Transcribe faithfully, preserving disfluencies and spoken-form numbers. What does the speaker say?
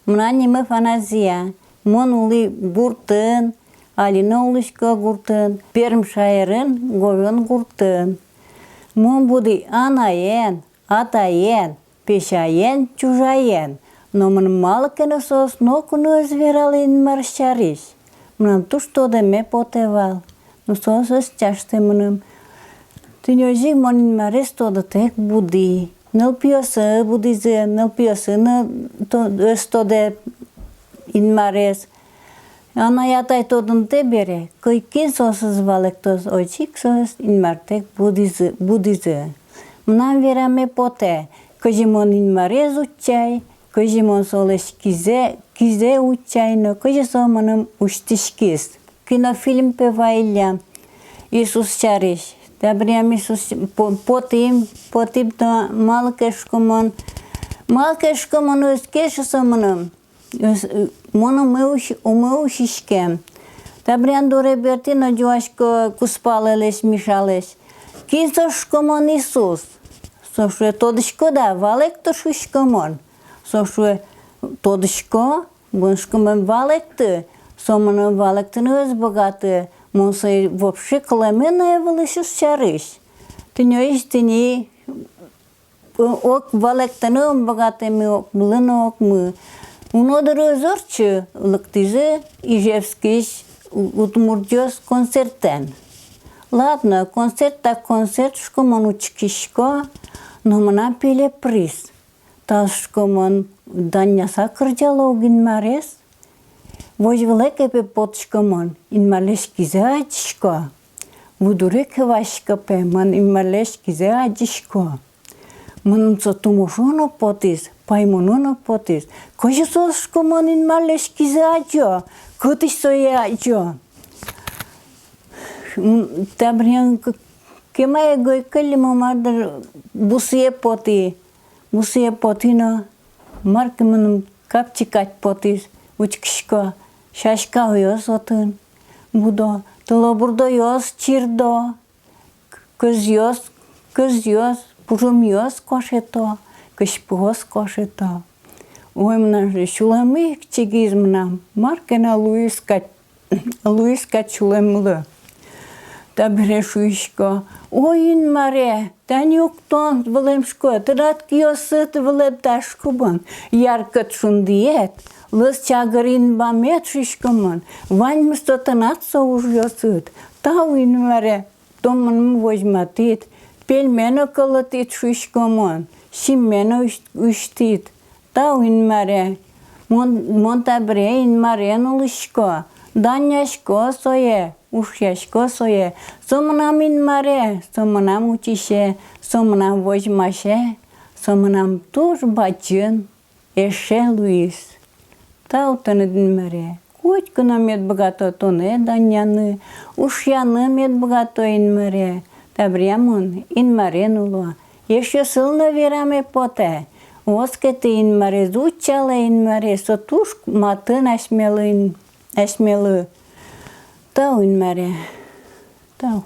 Мынам нимы Афанасия. Мон улӥ гуртын, али но улӥсько гуртын, Пермь шаерын, Говён гуртын. Мон будӥ анаен, атаен, песяен, чужаен, но мыным малы ке но соос ноку но ӧз вералэ Инмар сярысь. Мынам туж тодэме потэ вал, но соос ӧз чаштэ мыным. Тӥни озьы ик мон Инмарез тодытэк будӥ. Нылпиосы будӥзы, нылпиосы но то-, ӧз тодэ Инмарез. Анай-атай тодымтэ бере, кӧй кин соосыз валэктоз, озьы ик соос Инмартэк будӥзы, будӥзы. Мынам вераме потэ, кызьы мон Инмарез утчай, кызьы мон солэсь кизэ, кизэ утчай но, кызьы со мыным усьтӥськиз. Кинофильм пе вайиллям Иисус сярысь. Табере м Иисус по-, потӥм, потӥм но, малы ке шуисько мон, малы ке шуисько мон, ӧз кельшы со мыным. Ӧз, э, мон ум усь-, ум усиськем. Табере ан доры бертӥ но юасько кузпалэлэсь, Мишалэсь: «Кин со, — шуисько мон, — Иисус?» Со шуэ: «Тодӥсько да, валэкты, — шуисько мон». Со шуэ: «Тодӥсько». Мон шуисько мон: «Валэкты». Со мыным валэктыны ӧз быгаты. Мон сое вообще кылэме но ӧй вал Иисус сярысь. Тӥни озьы, тӥни ог валэктыны ум быгатэ ми, ог мылы но ог мы. Уно дыры ӧз ортчы, лыктӥзы Ижевскысь у-, удмуртъёс концертэн. Ладно, концерт так концерт, — шуисько мон, — учкисько, но мынам пеле приз. Тау, — шуисько мон, — данъяса кырӟало ук Инмарез. Возь вылэ ке пе потӥсько мон, Инмарлэсь кизэ адӟисько. Ву дуре ке васькисько пе, мон Инмарлэсь кизэ адӟисько. Мыным со тумошо но потӥз, паймоно но потӥз. Кызьы со, — шуисько мон, — Инмарлэсь кизэ адӟо, кытысь сое адӟо?» М, табере м к-, кема ӧй кыльы, мар дыр, бусые потӥ. Бусые потӥ но, мар ке мыным капчи кадь потӥз, учкисько, сяськаос отын будо, тылобурдоос чирдо, к-, кызъёс, кызъёс, пужымъёс кошето, кызьпуос кошето. Ой, мынам сюлэмы ик чигиз мынам, мар ке но луиз кадь, луиз кадь сюлэмлы. Табере шуисько: «Ой, Инмаре, тани ук тон вылэм, — шуисько, — тынад киосыд вылэм та, — шуисько мон, — яркыт шундыед, лыз чагыр инбамед, — шуисько мон, — ваньмыз со тынад со ужъёсыд. Тау, Инмаре, тон мыным возьматӥд, пельме но кӧлытӥд, — шуисько мон, — синме но усь-, усьтӥд. Тау, Инмаре». Мон, мон табере Инмарен улӥсько, данъясько сое, ушъясько сое. Со мынам Инмаре, со мынам утисе, со мынам возьмасе, со мынам туж бадӟым эше луиз. Тау тыныд, Инмаре, котьку но мед быгато тонэ данъяны, ушъяны мед быгато, Инмаре. Табере мон Инмарен уло. Эшъёслы но вераме потэ: оске тӥ Инмарез, утчалэ Инмарез, со туж матын асьмелы, ин-, асьмелы. Тау, Инмаре. Тау.